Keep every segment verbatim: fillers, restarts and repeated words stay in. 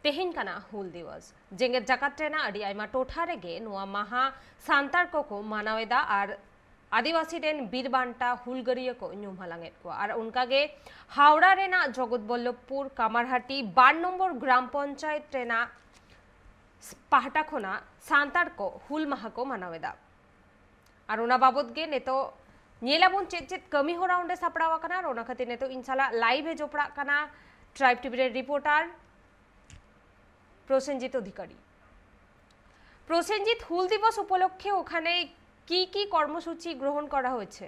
ᱛᱮᱦᱮᱧ ᱠᱟᱱᱟ ᱦᱩᱞ ᱫᱤᱵᱚᱥ᱾ ᱡᱮᱜᱮᱛ ᱡᱟᱠᱟᱛ ᱨᱮᱱᱟᱜ ᱟᱹᱰᱤ ᱟᱭᱢᱟ ᱴᱚᱴᱷᱟ ᱨᱮᱜᱮ ᱱᱚᱣᱟ ᱢᱟᱦᱟ ᱥᱟᱱᱛᱟᱲ ᱠᱚᱠᱚ ᱢᱟᱱᱟᱣ ᱮᱫᱟ ᱟᱨ ᱟᱹᱫᱤᱵᱟᱹᱥᱤ ᱨᱮᱱ ᱵᱤᱨ ᱵᱟᱱᱴᱟ ᱦᱩᱞᱜᱟᱹᱨᱤᱭᱟᱹ ᱠᱚ ᱧᱩᱢ ᱦᱟᱞᱟᱝ ᱮᱫ ᱠᱚᱣᱟ᱾ ᱟᱨ ᱚᱱᱠᱟᱜᱮ ᱦᱟᱣᱲᱟ ᱨᱮᱱᱟᱜ ᱡᱚᱜᱚᱛ ᱵᱚᱞᱞᱚᱵᱷᱯᱩᱨ ᱠᱟᱢᱟᱨᱦᱟᱴᱤ ᱵᱟᱨ ᱱᱚᱢᱵᱚᱨ ᱜᱨᱟᱢ ᱯᱚᱧᱪᱟᱭᱮᱛ ᱨᱮᱱᱟᱜ ᱯᱟᱦᱴᱟ ᱠᱷᱚᱱᱟᱜ ᱥᱟᱱᱛᱟᱲ ᱠᱚ ᱦᱩᱞ ᱢᱟᱦᱟ ᱠᱚ ᱢᱟᱱᱟᱣ ᱮᱫᱟ᱾ ᱟᱨ ᱚᱱᱟ ᱵᱟᱵᱚᱛ ᱜᱮ ᱱᱤᱛᱚᱜ ᱧᱮᱞ ᱟᱵᱚᱱ ᱪᱮᱫ ᱪᱮᱫ ᱠᱟᱹᱢᱤ ᱦᱚᱨᱟ ᱚᱸᱰᱮ ᱥᱟᱯᱲᱟᱣ ᱟᱠᱟᱱᱟ᱾ ᱟᱨ ᱚᱱᱟ ᱠᱷᱟᱹᱛᱤᱨ ᱱᱤᱛᱚᱜ ᱤᱧ ᱥᱟᱞᱟᱜ ᱞᱟᱭᱤᱵᱷ ᱮ ᱡᱚᱯᱲᱟᱜ ᱠᱟᱱᱟ ᱴᱨᱟᱭᱤᱵᱽ ᱴᱤᱵᱷᱤ ᱨᱮᱱ ᱨᱤᱯᱳᱨᱴᱟᱨ প্রসেনজিৎ অধিকারী। প্রসেনজিৎ, হুল দিবস উপলক্ষে ওখানে কি কি কর্মসূচি গ্রহণ করা হয়েছে?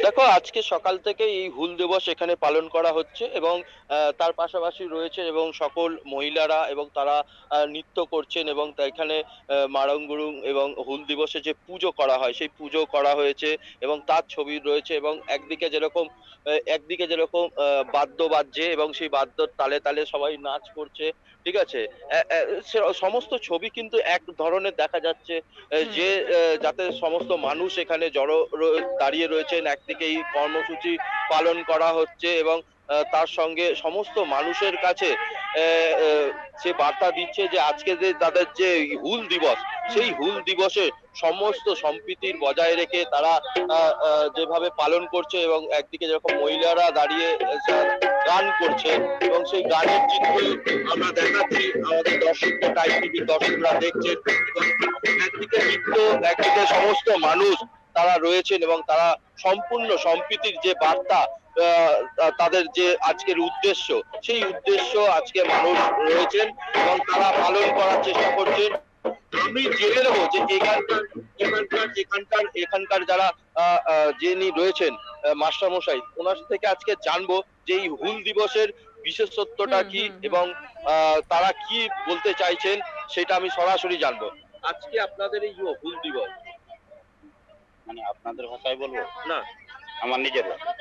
দেখো, আজকে সকাল থেকে এই হুল দিবস এখানে পালন করা হচ্ছে এবং আহ, তার পাশাপাশি রয়েছে এবং সকল মহিলারা এবং তারা আহ, নৃত্য করছেন এবং তা এখানে আহ, মারং গুরুং এবং হুল দিবসে যে পুজো করা হয় সেই পুজো করা হয়েছে এবং তার ছবি রয়েছে এবং একদিকে যেরকম আহ, একদিকে যেরকম আহ, বাদ্য বাজছে এবং সেই বাদ্যর তালে তালে সবাই নাচ করছে, ঠিক আছে? আহ, আহ, সে- সমস্ত ছবি কিন্তু এক ধরনের দেখা যাচ্ছে, আহ, হুম। যে আহ, যাতে সমস্ত মানুষ এখানে জড়ো রয়ে- দাঁড়িয়ে রয়েছেন, একদিকে এই কর্মসূচি পালন করা হচ্ছে এবং আহ, তার সঙ্গে সমস্ত মানুষের কাছে আহ, আহ, সে বার্তা দিচ্ছে যে আজকে যে তাদের যে এই হুল দিবস, সেই হুল দিবসে সমস্ত সম্প্রীতির বজায় রেখে তারা আহ, আহ, যেভাবে পালন করছে এবং একদিকে যেরকম মহিলারা দাঁড়িয়ে আহ, গান করছে এবং সেই গানের চিত্র আমরা দেখাচ্ছি আমাদের দর্শকদের, টাইম টিভির দর্শকরা দেখছেন এবং একদিকে নৃত্য, একদিকে সমস্ত মানুষ তারা রয়েছেন এবং তারা সম্পূর্ণ সম্প্রীতির যে বার্তা আহ, তাদের যে আজকের উদ্দেশ্য, সেই উদ্দেশ্য আজকে মানুষ রয়েছেন এবং তারা পালন করার চেষ্টা করছেন। আমি জেনে নেবো যে এখানকার এখানকার এখানকার এখানকার যারা আহ, আহ, যিনি রয়েছেন আহ, মাস্টারমশাই, ওনার থেকে আজকে জানবো যে এই হুল দিবসের বিশেষত্বটা হুম, কি হুম, হুম। এবং আহ, তারা কি বলতে চাইছেন সেটা আমি সরাসরি জানবো। আজকে আপনাদের এই যে হুল দিবস, মানে আপনাদের ভাষায় বলবো, না, আমার নিজের ভাষা।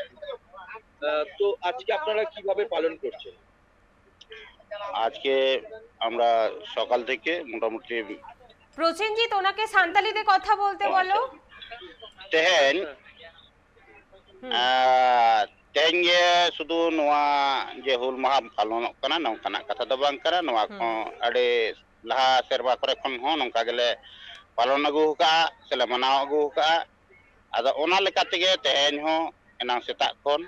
আহ, তো আজকে আপনারা কিভাবে পালন করছেন? আজকে আমরা সকাল থেকে মোটামুটি প্রসেনজিৎ, ওনাকে সান্তালিতে কথা বলতে বলো। তেহেন হুম। আহ, ᱛᱮᱦᱮᱧ ᱜᱮ ᱥᱩᱫᱷᱩ ᱱᱚᱣᱟ ᱡᱮ ᱦᱩᱞ ᱢᱟᱦᱟ ᱯᱟᱞᱚᱱᱚᱜ ᱠᱟᱱᱟ, ᱱᱚᱝᱠᱟᱱᱟᱜ ᱠᱟᱛᱷᱟ ᱫᱚ ᱵᱟᱝ ᱠᱟᱱᱟ᱾ ᱱᱚᱣᱟ ᱦᱩᱸ᱾ ᱠᱚ ᱟᱹᱰᱤ ᱞᱟᱦᱟ ᱥᱮᱨᱢᱟ ᱠᱚᱨᱮ ᱠᱷᱚᱱ ᱦᱚᱸ ᱱᱚᱝᱠᱟ ᱜᱮᱞᱮ ᱯᱟᱞᱚᱱ ᱟᱹᱜᱩ ᱟᱠᱟᱫᱼᱟ ᱥᱮᱞᱮ ᱢᱟᱱᱟᱣ ᱟᱹᱜᱩ ᱟᱠᱟᱫᱼᱟ᱾ ᱟᱫᱚ ᱚᱱᱟ ᱞᱮᱠᱟ ᱛᱮᱜᱮ ᱛᱮᱦᱮᱧ ᱦᱚᱸ ᱮᱱᱟᱝ ᱥᱮᱛᱟᱜ ᱠᱷᱚᱱ,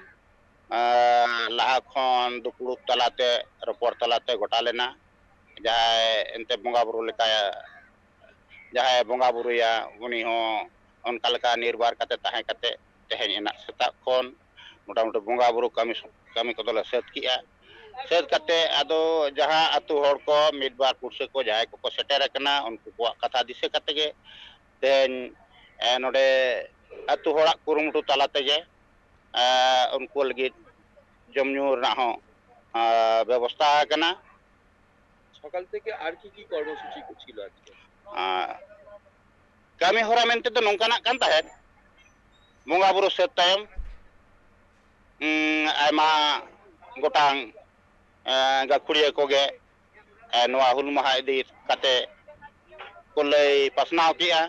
ᱟᱸ, ᱞᱟᱦᱟ ᱠᱷᱚᱱ ᱫᱩᱯᱲᱩᱵ ᱛᱟᱞᱟᱛᱮ, ᱨᱚᱯᱚᱲ ᱛᱟᱞᱟᱛᱮ ᱜᱚᱴᱟ ᱞᱮᱱᱟ᱾ ᱡᱟᱦᱟᱸᱭ ᱮᱱᱛᱮ ᱵᱚᱸᱜᱟ ᱵᱩᱨᱩ ᱞᱮᱠᱟ, ᱡᱟᱦᱟᱸᱭ ᱵᱚᱸᱜᱟ ᱵᱩᱨᱩᱭᱟ, ᱩᱱᱤ ᱦᱚᱸ ᱚᱱᱠᱟ ᱞᱮᱠᱟ ᱱᱤᱨᱵᱟᱨ ᱠᱟᱛᱮ ᱛᱟᱦᱮᱸ ᱠᱟᱛᱮ ᱛᱮᱦᱮᱧ ᱮᱱᱟᱜ ᱥᱮᱛᱟᱜ ᱠᱷᱚᱱ ᱢᱚᱴᱟᱢᱩᱴᱤ ᱵᱚᱸᱜᱟ ᱵᱩᱨᱩ ᱠᱟᱹᱢᱤ, ᱠᱟᱹᱢᱤ ᱠᱚᱫᱚᱞᱮ ᱥᱟᱹᱛ ᱠᱮᱜᱼᱟ᱾ ᱥᱟᱹᱛ ᱠᱟᱛᱮ ᱟᱫᱚ ᱡᱟᱦᱟᱸ ᱟᱹᱛᱩ ᱦᱚᱲ ᱠᱚ, ᱢᱤᱫ ᱵᱟᱨ ᱯᱩᱲᱥᱤ ᱠᱚ ᱡᱟᱦᱟᱸᱭ ᱠᱚᱠᱚ ᱥᱮᱴᱮᱨ ᱟᱠᱟᱱᱟ, ᱩᱱᱠᱩ ᱠᱚᱣᱟᱜ ᱠᱟᱛᱷᱟ ᱫᱤᱥᱟᱹ ᱠᱟᱛᱮ ᱜᱮ ᱛᱮᱦᱮᱧ, ᱮ, ᱱᱚᱰᱮ ᱟᱹᱛᱩ ᱦᱚᱲᱟᱜ ᱠᱩᱨᱩᱢᱩᱴᱩ ᱛᱟᱞᱟ ᱛᱮᱜᱮ, ᱮ, ᱩᱱᱠᱩ ᱞᱟᱹᱜᱤᱫ ᱡᱚᱢ ᱧᱩ ᱨᱮᱱᱟᱜ ᱦᱚᱸ, ᱮ, ᱵᱮᱵᱚᱥᱛᱷᱟ ᱟᱠᱟᱱᱟ᱾ সকাল থেকে আর কি কি কর্মসূচি ছিল আজকে? ᱟᱨ ᱠᱟᱹᱢᱤ ᱦᱚᱨᱟ ᱢᱮᱱᱛᱮ ᱫᱚ ᱱᱚᱝᱠᱟᱱᱟᱜ ᱠᱟᱱ ᱛᱟᱦᱮᱸᱫ, ᱵᱚᱸᱜᱟ ᱵᱩᱨᱩ ᱥᱟᱹᱛ ᱛᱟᱭᱚᱢ, ᱩᱸ, ᱟᱭᱢᱟ ᱜᱚᱴᱟᱝ, ᱮᱸ, ᱜᱟᱹᱠᱷᱩᱲᱤᱭᱟᱹ ᱠᱚᱜᱮ, ᱮᱸ, ᱱᱚᱣᱟ ᱦᱩᱞ ᱢᱟᱦᱟ ᱤᱫᱤ ᱠᱟᱛᱮ ᱠᱚ ᱞᱟᱹᱭ ᱯᱟᱥᱱᱟᱣ ᱠᱮᱜᱼᱟ᱾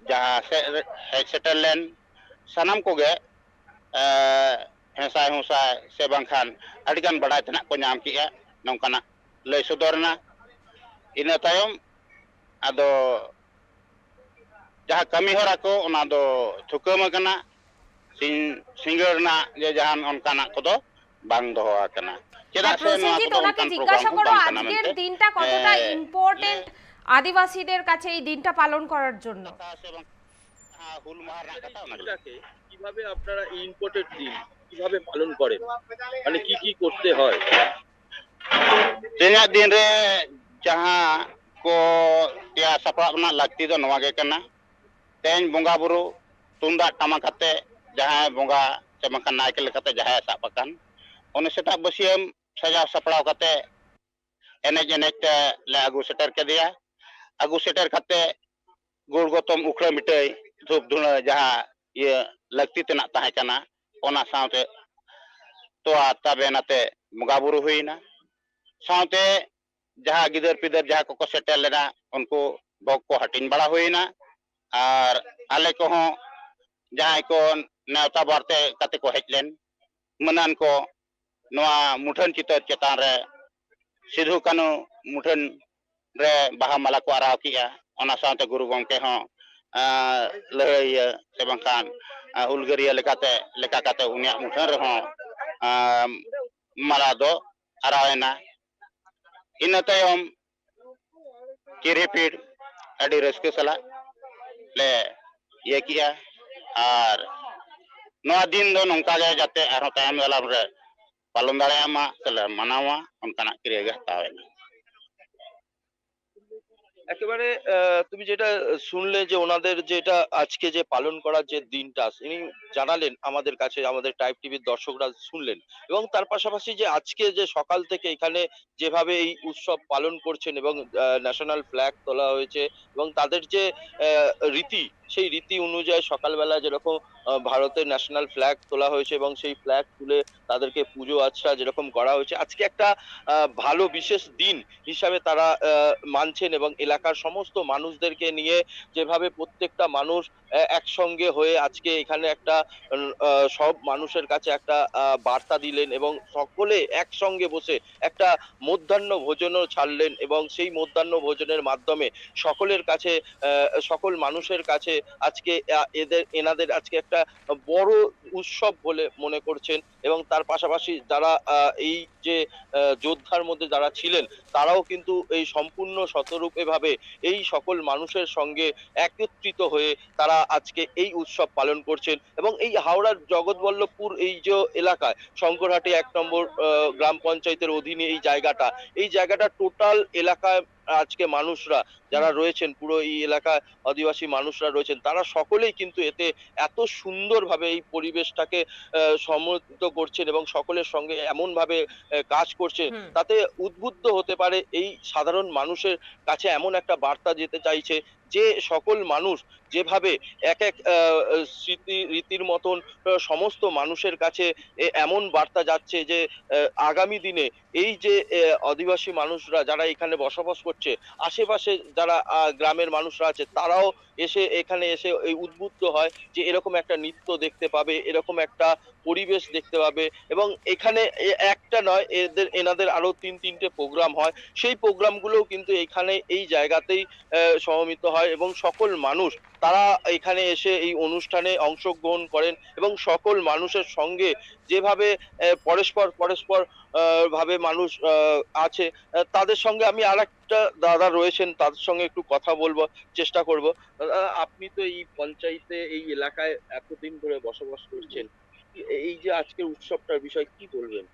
ᱡᱟᱦᱟᱸ ᱥᱮᱫ ᱨᱮ ᱦᱮᱡ ᱥᱮᱴᱮᱨ ᱞᱮᱱ ᱥᱟᱱᱟᱢ ᱠᱚᱜᱮ, ᱮᱸ, ᱦᱮᱸᱥᱟᱭ ᱦᱩᱸᱥᱟᱭ ᱥᱮ ᱵᱟᱝᱠᱷᱟᱱ ᱟᱹᱰᱤᱜᱟᱱ ᱵᱟᱰᱟᱭ ᱛᱮᱱᱟᱜ ᱠᱚ ᱧᱟᱢ ᱠᱮᱜᱼᱟ, ᱱᱚᱝᱠᱟᱱᱟᱜ ᱞᱟᱹᱭ ᱥᱚᱫᱚᱨ ᱮᱱᱟ᱾ ᱤᱱᱟᱹ ᱛᱟᱭᱚᱢ ᱟᱫᱚ ᱡᱟᱦᱟᱸ ᱠᱟᱹᱢᱤ ᱦᱚᱨᱟ ᱠᱚ, ᱚᱱᱟ ᱫᱚ ᱛᱷᱩᱠᱟᱹᱢ ᱟᱠᱟᱱᱟ᱾ ᱥᱤᱧ ᱥᱤᱸᱜᱟᱹᱲ ᱨᱮᱱᱟᱜ ᱡᱮ ᱡᱟᱦᱟᱱ ᱚᱱᱠᱟᱱᱟᱜ ᱠᱚᱫᱚ ᱵᱟᱝ ᱫᱚᱦᱚ ᱟᱠᱟᱱᱟ᱾ ᱪᱮᱫᱟᱜ ᱥᱮ ᱱᱚᱣᱟ ᱯᱨᱚᱥᱮᱱᱡᱤᱛ, ᱠᱚᱫᱚ ᱚᱱᱟᱜᱮ ᱚᱱᱠᱟᱱ ᱯᱨᱳᱜᱨᱟᱢ ᱡᱤজ্ঞাসা ᱦᱚᱸ করো, ᱵᱟᱝ ᱠᱟᱱᱟ ᱟᱡকের ᱢᱮᱱᱛᱮ᱾ ᱫᱤᱱটা কতটা ᱦᱮᱸ, ᱤᱢᱯᱚᱨᱴᱮᱱট ᱞᱮ ᱟᱹᱫᱤᱵᱟᱹᱥᱤদের কাছে এই দিনটা পালন করার জন্য? ᱠᱟᱛᱷᱟ ᱥᱮ ᱵᱟᱝ? ᱡᱟᱦᱟᱸ ᱦᱩᱞ ᱢᱟᱦᱟ ᱨᱮᱱᱟᱜ ᱠᱟᱛᱷᱟ, ᱚᱱᱟ ᱜᱮ᱾ ᱫᱤᱱটাকে কিভাবে আপনারা এই ইম্পর্টেন্ট দিন কিভাবে পালন করেন, মানে কি কি করতে হয়? ᱛᱮᱦᱮᱧᱟᱜ ᱫᱤᱱ ᱨᱮ ᱡᱟᱦᱟᱸ ᱠᱚ ᱛᱮᱭᱟᱨ ᱥᱟᱯᱲᱟᱣ ᱨᱮᱱᱟᱜ ᱞᱟᱹᱠᱛᱤ ᱫᱚ ᱱᱚᱣᱟ ᱜᱮ ᱠᱟᱱᱟ᱾ ᱛᱮᱦᱮᱧ ᱵᱚᱸᱜᱟ ᱵᱩᱨᱩ ᱛᱩᱢᱫᱟᱜ ᱴᱟᱢᱟᱠ ᱟᱛᱮ ᱡᱟᱦᱟᱸᱭ ᱵᱚᱸᱜᱟ ᱥᱮ ᱵᱟᱝᱠᱷᱟᱱ ᱱᱟᱭᱠᱮ ᱞᱮᱠᱟᱛᱮ ᱡᱟᱦᱟᱸᱭ ᱥᱟᱵ ᱟᱠᱟᱱ, ᱩᱱᱤ ᱥᱮᱛᱟᱜ ᱵᱟᱹᱥᱭᱟᱹᱢ ᱥᱟᱡᱟᱣ ᱥᱟᱯᱲᱟᱣ ᱠᱟᱛᱮ ᱮᱱᱮᱡ ᱮᱱᱮᱡ ᱛᱮ ᱞᱮ ᱟᱹᱜᱩ ᱥᱮᱴᱮᱨ ᱠᱮᱫᱮᱭᱟ᱾ ᱟᱹᱜᱩ ᱥᱮᱴᱮᱨ ᱠᱟᱛᱮ ᱜᱩᱲ ᱜᱚᱛᱚᱢ ᱩᱠᱷᱲᱟᱹ ᱢᱤᱴᱟᱹᱭ ᱫᱷᱩᱯ ᱫᱷᱩᱬᱟᱹ ᱡᱟᱦᱟᱸ ᱤᱭᱟᱹ ᱞᱟᱹᱠᱛᱤ ᱛᱮᱱᱟᱜ ᱛᱟᱦᱮᱸ ᱠᱟᱱᱟ, ᱚᱱᱟ ᱥᱟᱶᱛᱮ ᱛᱚᱣᱟ ᱛᱟᱵᱮᱱ ᱟᱛᱮ ᱵᱚᱸᱜᱟ ᱵᱩᱨᱩ ᱦᱩᱭᱱᱟ᱾ ᱥᱟᱶᱛᱮ ᱡᱟᱦᱟᱸ ᱜᱤᱫᱟᱹᱨ ᱯᱤᱫᱟᱹᱨ ᱡᱟᱦᱟᱸ ᱠᱚᱠᱚ ᱥᱮᱴᱮᱨ ᱞᱮᱱᱟ, ᱩᱱᱠᱩ ᱵᱷᱳᱜᱽ ᱠᱚ ᱦᱟᱹᱴᱤᱧ ᱵᱟᱲᱟ ᱦᱩᱭᱱᱟ᱾ ᱟᱨ ᱟᱞᱮ ᱠᱚᱦᱚᱸ ᱡᱟᱦᱟᱸᱭ ᱠᱚ ᱱᱮᱣᱛᱟ ᱵᱟᱨᱛᱮ ᱠᱟᱛᱮ ᱠᱚ ᱦᱮᱡ ᱞᱮᱱ, ᱢᱟᱹᱱᱟᱱ ᱠᱚ ᱱᱚᱣᱟ ᱢᱩᱴᱷᱟᱹᱱ ᱪᱤᱛᱟᱹᱨ ᱪᱮᱛᱟᱱ ᱨᱮ ᱥᱤᱫᱷᱩ ᱠᱟᱹᱱᱦᱩ ᱢᱩᱴᱷᱟᱹᱱ ᱨᱮ ᱵᱟᱦᱟ ᱢᱟᱞᱟ ᱠᱚ ᱟᱨᱟᱣ ᱠᱮᱜᱼᱟ᱾ ᱚᱱᱟ ᱥᱟᱶᱛᱮ ᱜᱩᱨᱩ ᱜᱚᱢᱠᱮ ᱦᱚᱸ, ᱟᱸ, ᱞᱟᱹᱲᱦᱟᱹᱭᱤᱭᱟᱹ ᱥᱮ ᱵᱟᱝᱠᱷᱟᱱ, ᱟᱸ, ᱦᱩᱞᱜᱟᱹᱨᱤᱭᱟᱹ ᱞᱮᱠᱟᱛᱮ, ᱞᱮᱠᱟ ᱠᱟᱛᱮ ᱩᱱᱤᱭᱟᱜ ᱢᱩᱴᱷᱟᱹᱱ ᱨᱮᱦᱚᱸ, ᱟᱸ, ᱢᱟᱞᱟ ᱫᱚ ᱟᱨᱟᱣ ᱮᱱᱟ᱾ ᱤᱱᱟᱹ ᱛᱟᱭᱚᱢ ᱪᱤᱨᱦᱤᱯᱤᱲ ᱟᱹᱰᱤ ᱨᱟᱹᱥᱠᱟᱹ ᱥᱟᱞᱟᱜ ᱞᱮ ᱤᱭᱟᱹ ᱠᱮᱜᱼᱟ᱾ ᱟᱨ ᱱᱚᱣᱟ ᱫᱤᱱ ᱫᱚ ᱱᱚᱝᱠᱟ ᱜᱮ ᱡᱟᱛᱮ ᱟᱨᱦᱚᱸ ᱛᱟᱭᱚᱢ ᱫᱟᱨᱟᱢ ᱨᱮ ᱯᱟᱞᱚᱱ ᱫᱟᱲᱮᱭᱟᱜ ᱢᱟ ᱥᱮᱞᱮ ᱢᱟᱱᱟᱣ ᱢᱟ, ᱚᱱᱠᱟᱱᱟᱜ ᱠᱨᱤᱭᱟ ᱜᱮ ᱦᱟᱛᱟᱣ ᱮᱱᱟ᱾ একেবারে, আহ, তুমি যেটা শুনলে, যে ওনাদের যেটা আজকে যে পালন করার যে দিনটা, তিনি জানালেন আমাদের কাছে, আমাদের ট্রাইব টিভির দর্শকরা শুনলেন। এবং তার পাশাপাশি যে আজকে যে সকাল থেকে এখানে যেভাবে এই উৎসব পালন করছেন এবং, আহ, ন্যাশনাল ফ্ল্যাগ তোলা হয়েছে এবং তাদের যে, আহ, রীতি, সেই রীতি অনুযায়ী সকালবেলা যেরকম, আহ, ভারতের ন্যাশনাল ফ্ল্যাগ তোলা হয়েছে এবং সেই ফ্ল্যাগ তুলে তাদেরকে পুজো আর্চা যেরকম করা হয়েছে, আজকে একটা, আহ, ভালো বিশেষ দিন হিসাবে তারা, আহ, মানছেন এবং এলাকার সমস্ত মানুষদেরকে নিয়ে যেভাবে প্রত্যেকটা মানুষ, আহ, একসঙ্গে হয়ে আজকে এখানে একটা, উম, আহ, সব মানুষের কাছে একটা, আহ, বার্তা দিলেন এবং সকলে একসঙ্গে বসে একটা মধ্যাহ্ন ভোজনও ছাড়লেন এবং সেই মধ্যাহ্ন ভোজনের মাধ্যমে সকলের কাছে, আহ, সকল মানুষের কাছে আজকে, আহ, এদের, এনাদের আজকে একটা বড় উৎসব বলে মনে করছেন। এবং তার পাশাপাশি যারা, আহ, এই যে, আহ, যোদ্ধার মধ্যে যারা ছিলেন, তারাও কিন্তু এই সম্পূর্ণ শতরূপেভাবে এই সকল মানুষের সঙ্গে একত্রিত হয়ে তারা আজকে এই উৎসব পালন করছেন। এবং এই হাওড়ার জগৎবল্লভপুর এই যে এলাকায় শঙ্করহাটি এক নম্বর, আহ, গ্রাম পঞ্চায়েতের অধীনে এই জায়গাটা, এই জায়গাটা টোটাল এলাকায় আজকে মানুষরা যারা রয়েছেন, পুরো এই এলাকায় আদিবাসী মানুষরা রয়েছেন, তারা সকলেই কিন্তু এতে এত সুন্দরভাবে এই পরিবেশটাকে, আহ, সমন্বিত করছেন এবং সকলের সঙ্গে এমনভাবে, আহ, কাজ করছেন, হুম। তাতে উদ্বুদ্ধ হতে পারে এই সাধারণ মানুষের কাছে এমন একটা বার্তা যেতে চাইছে যে সকল মানুষ যেভাবে এক এক, আহ, স্মৃতি রীতির মতন, আহ, সমস্ত মানুষের কাছে এ-, এমন বার্তা যাচ্ছে যে, আহ, আগামী দিনে এই যে, আহ, আদিবাসী মানুষরা যারা এখানে বসবাস করছে, আশেপাশে যারা, আহ, গ্রামের মানুষরা আছে, তারাও এসে, এখানে এসে এই উদ্বুদ্ধ হয় যে এরকম একটা নৃত্য দেখতে পাবে, এরকম একটা পরিবেশ দেখতে পাবে। এবং এখানে এ-, একটা নয়, এদের, এনাদের আরো তিন তিনটে প্রোগ্রাম হয়, সেই প্রোগ্রামগুলোও কিন্তু এখানে এই জায়গাতেই আহ, সমবেত হয় এবং সকল মানুষ তারা এখানে এসে এই অনুষ্ঠানে অংশগ্রহণ করেন এবং সকল মানুষের সঙ্গে যেভাবে আহ, পরস্পর পরস্পর আহ, ভাবে মানুষ আহ, আছে, আহ, তাদের সঙ্গে আমি আর একটা দাদা রয়েছেন, তাদের সঙ্গে একটু কথা বলবো, চেষ্টা করব। দাদা, আপনি তো এই পঞ্চায়েতে, এই এলাকায় এতদিন ধরে বসবাস করছেন, এই যে আজকের উৎসবটার বিষয়ে কি বলবেন?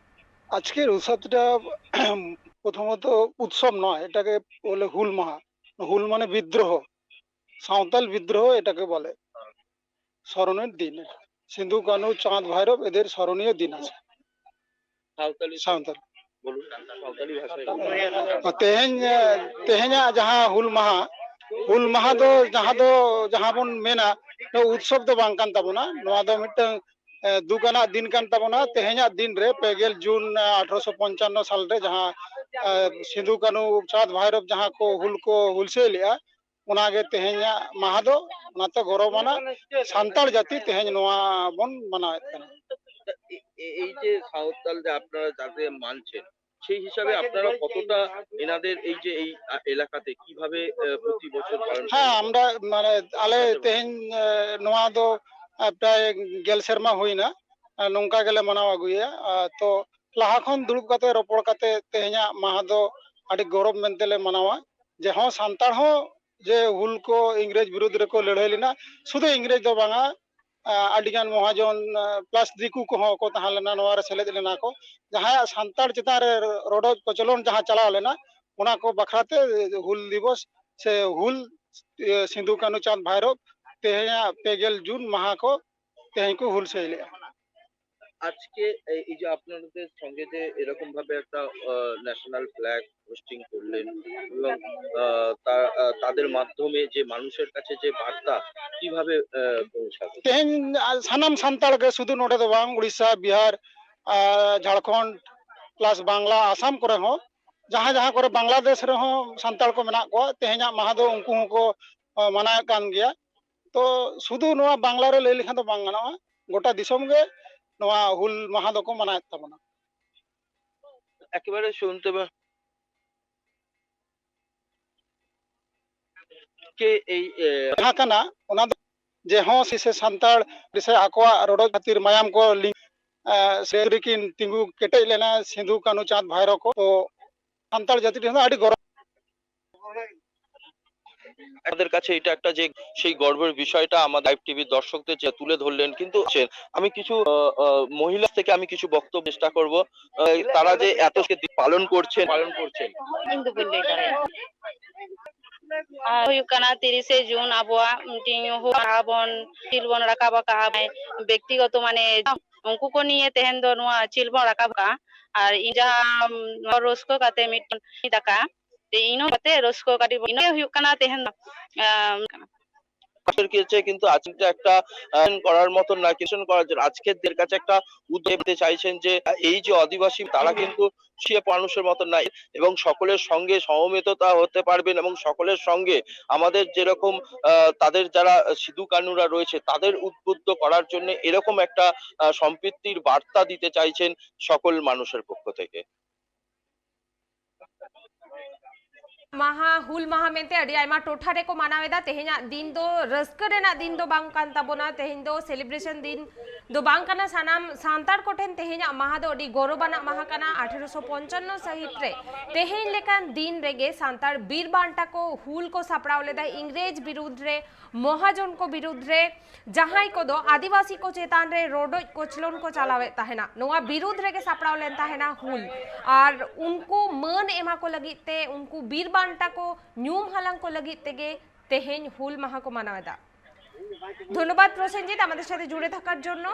আজকের উৎসবটা প্রথমত উৎসব নয়, এটাকে বলে হুল মাহা। হুল মানে বিদ্রোহ, সাঁওতাল বিদ্রোহ এটাকে বলে। স্মরণের দিন, সিন্ধু কানু চাঁদ ভৈরব এদের স্মরণীয় দিন আছে। সাঁওতালি সাঁওতাল। বলুন, সাঁওতালি ভাষায় বলুন। ᱛᱮᱦᱮᱧ, ᱛᱮᱦᱮᱧᱟᱜ ᱡᱟᱦᱟᱸ ᱦᱩᱞ ᱢᱟᱦᱟ, ᱦᱩᱞ ᱢᱟᱦᱟ ᱫᱚ ᱡᱟᱦᱟᱸ ᱫᱚ, ᱡᱟᱦᱟᱸ ᱵᱚᱱ ᱢᱮᱱᱟ, ᱱᱚᱣᱟ ᱩᱛᱥᱚᱵ ᱫᱚ ᱵᱟᱝ ᱠᱟᱱ ᱛᱟᱵᱚᱱᱟ᱾ ᱱᱚᱣᱟ ᱫᱚ ᱢᱤᱫᱴᱟᱝ, ᱮ, ᱫᱩᱠ ᱟᱱᱟᱜ ᱫᱤᱱ ᱠᱟᱱ ᱛᱟᱵᱚᱱᱟ᱾ ᱛᱮᱦᱮᱧᱟᱜ ᱫᱤᱱ ᱨᱮ ᱯᱮ ᱜᱮᱞ ᱡᱩᱱ, ᱮ, ᱟᱴᱷᱨᱚᱥᱚ ᱯᱚᱧᱪᱟᱱᱱᱚ ᱥᱟᱞ ᱨᱮ ᱡᱟᱦᱟᱸ, ᱮ, ᱥᱤᱫᱩ ᱠᱟᱹᱱᱦᱩ ᱪᱟᱸᱫᱽ ᱵᱷᱟᱭᱨᱚᱵ ᱡᱟᱦᱟᱸ ᱠᱚ ᱦᱩᱞ ᱠᱚ ᱦᱩᱞᱥᱟᱹᱭ ᱞᱮᱜᱼᱟ, ᱚᱱᱟᱜᱮ ᱛᱮᱦᱮᱧᱟᱜ ᱢᱟᱦᱟ ᱫᱚ᱾ ᱚᱱᱟᱛᱮ ᱜᱚᱨᱚᱵᱟᱱᱟᱜ ᱥᱟᱱᱛᱟᱲ ᱡᱟᱹᱛᱤ ᱛᱮᱦᱮᱧ ᱱᱚᱣᱟ ᱵᱚᱱ ᱢᱟᱱᱟᱣᱮᱫ ᱠᱟᱱᱟ᱾ এ-, এ-, এই যে সাঁওতাল যে আপনারা যাদের মানছেন, সেই হিসাবে আপনারা কতটা এনাদের এই যে এই, আ, এলাকাতে কিভাবে, আ, প্রতি বছর পালন করেন? হ্যাঁ, আমরা মানে আলে তেহেন, আ, নোয়া দো, আ, প্রায় গেল সেরমা হুইনা, ᱟ, ᱱᱚᱝᱠᱟ ᱜᱮᱞᱮ ᱢᱟᱱᱟᱣ ᱟᱹᱜᱩᱭᱟ᱾ ᱟ, ᱛᱚ ᱞᱟᱦᱟ ᱠᱷᱚᱱ ᱫᱩᱲᱩᱵ ᱠᱟᱛᱮ ᱨᱚᱯᱚᱲ ᱠᱟᱛᱮ ᱛᱮᱦᱮᱧᱟᱜ ᱢᱟᱦᱟ ᱫᱚ ᱟᱹᱰᱤ ᱜᱚᱨᱚᱵᱽ ᱢᱮᱱᱛᱮ ᱞᱮ ᱢᱟᱱᱟᱣᱟ, ᱡᱮ ᱦᱚᱸ ᱥᱟᱱᱛᱟᱲ ᱦᱚᱸ ᱡᱮ ᱦᱩᱞ ᱠᱚ ᱤᱝᱨᱮᱡᱽ ᱵᱤᱨᱩᱫᱽ ᱨᱮᱠᱚ ᱞᱟᱹᱲᱦᱟᱹᱭ ᱞᱮᱱᱟ, ᱥᱩᱫᱷᱩ ᱤᱝᱨᱮᱡᱽ ᱫᱚ ᱵᱟᱝᱟ, ᱟ, ᱟᱹᱰᱤᱜᱟᱱ ᱢᱚᱦᱟᱡᱚᱱ, ᱟ, plus ᱫᱤᱠᱩ ᱠᱚᱦᱚᱸ ᱠᱚ ᱛᱟᱦᱮᱸ ᱞᱮᱱᱟ, ᱱᱚᱣᱟ ᱨᱮ ᱥᱮᱞᱮᱫ ᱞᱮᱱᱟ ᱠᱚ᱾ ᱡᱟᱦᱟᱸᱭᱟᱜ ᱥᱟᱱᱛᱟᱲ ᱪᱮᱛᱟᱱ ᱨᱮ ᱨᱚᱰᱚᱡ ᱠᱚᱪᱞᱚᱱ ᱡᱟᱦᱟᱸ ᱪᱟᱞᱟᱣ ᱞᱮᱱᱟ, ᱚᱱᱟ ᱠᱚ ᱵᱟᱠᱷᱨᱟ ᱛᱮ ᱦᱩᱞ ᱫᱤᱵᱚᱥ ᱥᱮ ᱦᱩᱞ, ᱤᱭᱟᱹ, ᱥᱤᱫᱩ ᱠᱟᱹᱱᱦᱩ ᱪᱟᱸᱫᱽ ᱵᱷᱟᱭᱨᱚᱵ ᱛᱮᱦᱮᱧᱟᱜ ᱯᱮ ᱜᱮᱞ ᱡᱩᱱ ᱢᱟᱦᱟ ᱠᱚ ᱛᱮᱦᱮᱧ ᱠᱚ ᱦᱩᱞᱥᱟᱹᱭ ᱞᱮᱜᱼᱟ᱾ আজকে এই, এই যে আপনাদের সঙ্গে যে এরকম ভাবে একটা, আহ, ন্যাশনাল ফ্ল্যাগ হোস্টিং করলেন এবং, আহ, তা-, আহ, তাদের মাধ্যমে যে মানুষের কাছে যে বার্তা কিভাবে, আহ, পৌঁছাবে? ᱛᱮᱦᱮᱧ, ᱟ, ᱥᱟᱱᱟᱢ ᱥᱟᱱᱛᱟᱲ ᱜᱮ, ᱥᱩᱫᱷᱩ ᱱᱚᱰᱮ ᱫᱚ ᱵᱟᱝ, ᱩᱲᱤᱥᱥᱟ, ᱵᱤᱦᱟᱨ, ᱟ, ᱡᱷᱟᱲᱠᱷᱚᱸᱰ, plus ᱵᱟᱝᱞᱟ, ᱟᱥᱟᱢ ᱠᱚᱨᱮ ᱦᱚᱸ ᱡᱟᱦᱟᱸ ᱡᱟᱦᱟᱸ ᱠᱚᱨᱮ ᱵᱟᱝᱞᱟᱫᱮᱥ ᱨᱮᱦᱚᱸ ᱥᱟᱱᱛᱟᱲ ᱠᱚ ᱢᱮᱱᱟᱜ ᱠᱚᱣᱟ, ᱛᱮᱦᱮᱧᱟᱜ ᱢᱟᱦᱟ ᱫᱚ ᱩᱱᱠᱩ ᱦᱚᱸᱠᱚ, ᱟ, ᱢᱟᱱᱟᱣᱮᱫ ᱠᱟᱱ ᱜᱮᱭᱟ᱾ ᱛᱚ ᱥᱩᱫᱷᱩ ᱱᱚᱣᱟ ᱵᱟᱝᱞᱟ ᱨᱮ ᱞᱟᱹᱭ ᱞᱮᱠᱷᱟᱱ ᱫᱚ ᱵᱟᱝ ᱜᱟᱱᱚᱜᱼᱟ, ᱜᱚᱴᱟ ᱫᱤᱥᱚᱢ ᱜᱮ ᱱᱚᱣᱟ ᱦᱩᱞ ᱢᱟᱦᱟ ᱫᱚᱠᱚ ᱢᱟᱱᱟᱣᱮᱫ ᱛᱟᱵᱚᱱᱟ᱾ ᱮᱠᱮᱵᱟᱨᱮ ᱥᱩᱱᱛᱮ ᱵᱟ- কে এই এ, ᱡᱟᱦᱟᱸ ᱠᱟᱱᱟ, ᱚᱱᱟ ᱫᱚ ᱡᱮ ᱦᱚᱸ ᱥᱤᱥᱮ ᱥᱟᱱᱛᱟᱲ ᱥᱮ ᱟᱠᱚᱣᱟᱜ ᱨᱚᱰᱚᱡ ᱠᱷᱟᱹᱛᱤᱨ ᱢᱟᱭᱟᱢ ᱠᱚ ᱞᱤᱸᱜᱤ, ᱮ, ᱥᱮ ᱨᱮᱠᱤᱱ ᱛᱤᱸᱜᱩ ᱠᱮᱴᱮᱡ ᱞᱮᱱᱟ ᱥᱤᱫᱷᱩ, ᱠᱟᱹᱱᱦᱩ, ᱪᱟᱸᱫᱽ, ᱵᱷᱟᱭᱨᱚ ᱠᱚ᱾ ᱛᱚ ᱥᱟᱱᱛᱟᱲ ᱡᱟᱹᱛᱤ ᱴᱷᱮᱱ ᱫᱚ ᱟᱹᱰᱤ ᱜᱚᱨᱚᱵᱽ᱾ আমাদের কাছে এটা একটা যে সেই গর্বের বিষয়টা আমার লাইভ টিভির দর্শকদের যে তুলে ধরলেন। কিন্তু সে- আমি কিছু আহ, আহ, মহিলা থেকে আমি কিছু বক্তব্য চেষ্টা করব। আহ, তারা যে এত দিন পালন করছেন পালন করছেন ᱤᱧ ᱫᱚ ᱵᱟᱹᱧ ᱞᱟᱹᱭ ᱫᱟᱲᱮᱭᱟᱜᱼᱟ᱾ ᱟᱨ ᱦᱩᱭᱩᱜ ᱠᱟᱱᱟ ᱛᱤᱨᱤᱥᱮ ᱡᱩᱱ ᱟᱵᱚᱣᱟᱜ ᱢᱤᱫᱴᱤᱱ ᱦᱩᱞ ᱢᱟᱦᱟ ᱵᱚᱱ ᱪᱤᱞ ᱵᱚᱱ ᱨᱟᱠᱟᱵ ᱟᱠᱟᱫᱼᱟ, ᱵᱮᱠᱛᱤᱜᱚᱛᱚ ᱢᱟᱱᱮ ᱩᱱᱠᱩ ᱠᱚ ᱱᱤᱭᱮ ᱛᱮᱦᱮᱧ ᱫᱚ ᱱᱚᱣᱟ ᱪᱤᱞ ᱵᱚᱱ ᱨᱟᱠᱟᱵ ᱟᱠᱟᱫᱼᱟ᱾ ᱟᱨ ᱤᱧ ᱡᱟᱦᱟᱸ ᱨᱟᱹᱥᱠᱟᱹ ᱠᱟᱛᱮ ᱢᱤᱫᱴᱮᱱ ᱫᱟᱠᱟ ᱤᱧ ᱦᱚᱸ ᱠᱟᱛᱮ ᱨᱟᱹᱥᱠᱟᱹ ᱠᱟᱹᱴᱤᱡ ᱤᱱᱟᱹ ᱦᱩᱭᱩᱜ ᱠᱟᱱᱟ ᱛᱮᱦᱮᱧ ᱫᱚ, ᱟᱸ, মানুষের কাছে কিন্তু আজকে একটা আহ, করার মতো না, কিছু করার জন্য আজকের দিনের কাছে একটা উদ্যোগ নিতে চাইছেন যে আহ, এই যে আদিবাসী তারা কিন্তু সে মানুষের মতো নাই এবং সকলের সঙ্গে সমবেততা হতে পারবেন এবং সকলের সঙ্গে আমাদের যেরকম আহ, তাদের যারা সিধু কানুরা রয়েছে তাদের উদ্বুদ্ধ করার জন্য এরকম একটা আহ, সম্প্রীতির বার্তা দিতে চাইছেন সকল মানুষের পক্ষ থেকে। ᱢᱟᱦᱟ, ᱦᱩᱞ ᱢᱟᱦᱟ ᱢᱮᱱᱛᱮ ᱟᱹᱰᱤ ᱟᱭᱢᱟ ᱴᱚᱴᱷᱟ ᱨᱮᱠᱚ ᱢᱟᱱᱟᱣ ᱮᱫᱟ᱾ ᱛᱮᱦᱮᱧᱟᱜ ᱫᱤᱱ ᱫᱚ ᱨᱟᱹᱥᱠᱟᱹ ᱨᱮᱱᱟᱜ ᱫᱤᱱ ᱫᱚ ᱵᱟᱝ ᱠᱟᱱ ᱛᱟᱵᱚᱱᱟ, ᱛᱮᱦᱮᱧ ᱫᱚ ᱥᱮᱞᱤᱵᱨᱮᱥᱚᱱ ᱫᱤᱱ ᱫᱚ ᱵᱟᱝ ᱠᱟᱱᱟ᱾ ᱥᱟᱱᱟᱢ ᱥᱟᱱᱛᱟᱲ ᱠᱚᱴᱷᱮᱱ ᱛᱮᱦᱮᱧᱟᱜ ᱢᱟᱦᱟ ᱫᱚ ᱟᱹᱰᱤ ᱜᱚᱨᱚᱵᱟᱱᱟᱜ ᱢᱟᱦᱟ ᱠᱟᱱᱟ᱾ ᱟᱴᱷᱮᱨᱚᱥᱚ ᱯᱚᱧᱪᱟᱱᱱᱚ ᱥᱟᱹᱦᱤᱛ ᱨᱮ ᱛᱮᱦᱮᱧ ᱞᱮᱠᱟᱱ ᱫᱤᱱ ᱨᱮᱜᱮ ᱥᱟᱱᱛᱟᱲ ᱵᱤᱨ ᱵᱟᱱᱴᱟ ᱠᱚ ᱦᱩᱞ ᱠᱚ ᱥᱟᱯᱲᱟᱣ ᱞᱮᱫᱟ ᱤᱝᱨᱮᱡᱽ ᱵᱤᱨᱩᱫᱽ ᱨᱮ, ᱢᱚᱦᱟᱡᱚᱱ ᱠᱚ ᱵᱤᱨᱩᱫᱽ ᱨᱮ, ᱡᱟᱦᱟᱸᱭ ᱠᱚᱫᱚ ᱟᱹᱫᱤᱵᱟᱹᱥᱤ ᱠᱚ ᱪᱮᱛᱟᱱ ᱨᱮ ᱨᱚᱰᱚᱡ ᱠᱚᱪᱞᱚᱱ ᱠᱚ ᱪᱟᱞᱟᱣᱮᱫ ᱛᱟᱦᱮᱱᱟ᱾ ᱱᱚᱣᱟ ᱵᱤᱨᱩᱫᱽ ᱨᱮᱜᱮ ᱥᱟᱯᱲᱟᱣ ᱞᱮᱱ ᱛᱟᱦᱮᱱᱟ ᱦᱩᱞ᱾ ᱟᱨ ᱩᱱᱠᱩ ᱢᱟᱹᱱ ᱮᱢᱟ ᱠᱚ ᱞᱟᱹᱜᱤᱫ ᱛᱮ, ᱩᱱᱠᱩ ᱵᱤᱨ ᱵᱟᱱᱴᱟ ᱠᱚ ᱧᱩᱢ ᱦᱟᱞᱟᱝ ᱠᱚ ᱞᱟᱹᱜᱤᱫ ᱛᱮᱜᱮ ᱛᱮᱦᱮᱧ ᱦᱩᱞ ᱢᱟᱦᱟ ᱠᱚ ᱢᱟᱱᱟᱣ ᱮᱫᱟ᱾ ধন্যবাদ প্রসেনজিৎ, আমাদের সাথে জুড়ে থাকার জন্য।